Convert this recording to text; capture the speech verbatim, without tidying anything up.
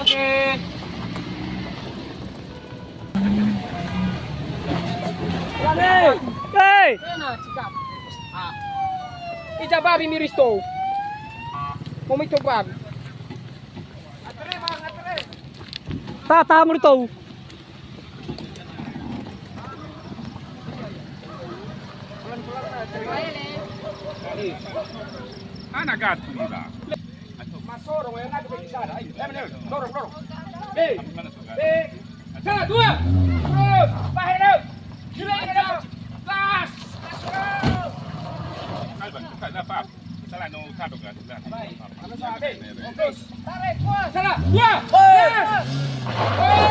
Oke. Hei! Ija babi miristo. Momito babi. Taha-taha muritou. Ana gatu ni ba. Masoro ya nak bicara. Dorong, dorong. Hei. Hei. Salah dua. Terus. Bahaya. Gila, gila. Gas. Salah no tato kan. Salah. Dua. Yes.